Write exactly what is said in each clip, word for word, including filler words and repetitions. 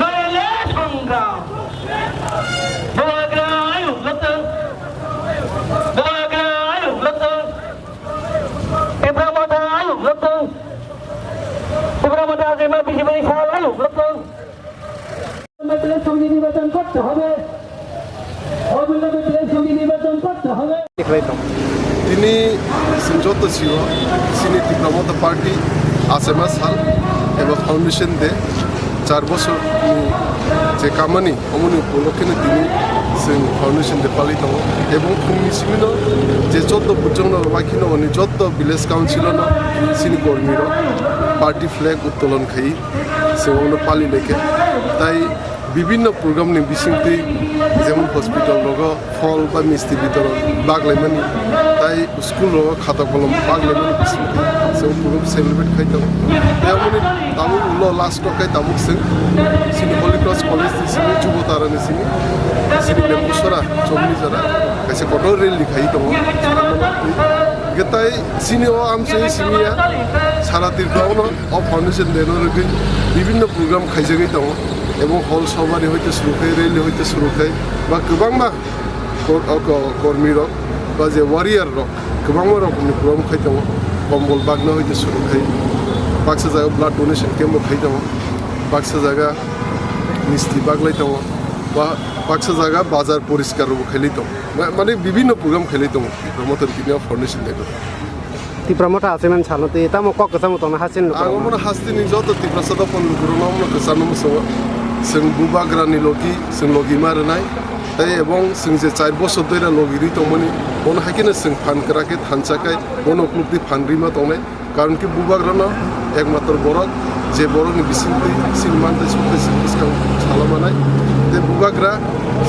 Nailaisongra. Bubagra ayuk lwktwng. Bubagra ayuk lwktwng. Tipra Motha ayuk lwktwng. Tipra Motha Achaima bisi bai sal ayuk lwktwng. বিধায়ক সমিতি নির্বাচন করতে হবে। অবিলম্বে বিধায়ক সমিতি নির্বাচন করতে হবে। Tini chwng joto sio chini Tipra Motha Party Achaima sal eba Foundation Day char bosorni je kamani omoni upolokkhe no tini chwng Foundation Day palwi tongo ebong phungni simi no je joto bujong no rwbaikhe no oni joto village council no chini kormi rok party flag uttolon khai. Chwng ono pali laikha. Tai bibinno program ni bisingtwi jemon hospital rogo phol ba misti bitoron baglaimani, tai school rogo khata kolom baglaimani bisingtwi chwng program celebrate khai tongo. Tai aboni tabuk ulo last o khe tabuk chwng chini Holy Cross College ni simi Jubotara ni simi chini Lembusora chomni jora kaisa kotor rally khai tongo. Hwnkhe tai chini o amchai simi ya sara Tripura o no. O foundation day no rwgwi bibinno program khaijagwi tongo, ebong hol sobari hoite suru khai, rally hoite suru khai, ba kwbangma kor-, o ko-, kormi rok ba je warrior rok kwbangma rokomni program khai tongo, kombol bagna hoite suru khai, baksa jaga blood donation camp bo khai tongo, baksa jaga misti baglai tongo, ba baksa jaga bazar poriskar bo khailai tongo, ma-, mane bibinno program khailai tongo, Tipra Motha tini o foundation day no. Tipra Motha Achaima salo tei tamo kok kwchangma tongna haste ni lukurok. Ang omono haste ni joto Tiprasa dophani lukurokno omono kwchangma muchungo. Chwng bubagrani logi, chwng logi ma rwnai. Tei ebong chwng je char bosor doira logi rwi tongmani, bono hai kheno chwng phan kwrak khe thansa khai, bono uklukdi phan rwima tongnai. Karon khe bubagrano ekmatro borok, je borokni bisingtwi chini mantwi sukti chini bwskang salo manai. Tei bubagra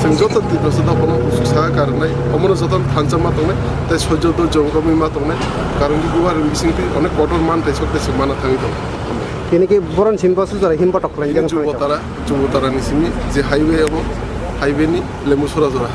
chwng joto Tiprasa dophano kuchuk saka karwnai, omono jotono thansa ma tongnai, tei soijo doijo wngkha ma tongnai. Karon khe bubagrani bisingtwi onek kotor manthai sok tei se mana thangwi tongo. Tini khe boron simi bo sujara himbo tok khlai jang Jubotara, Jubotara ni simi je highway abo, highway ni Lembusora jora.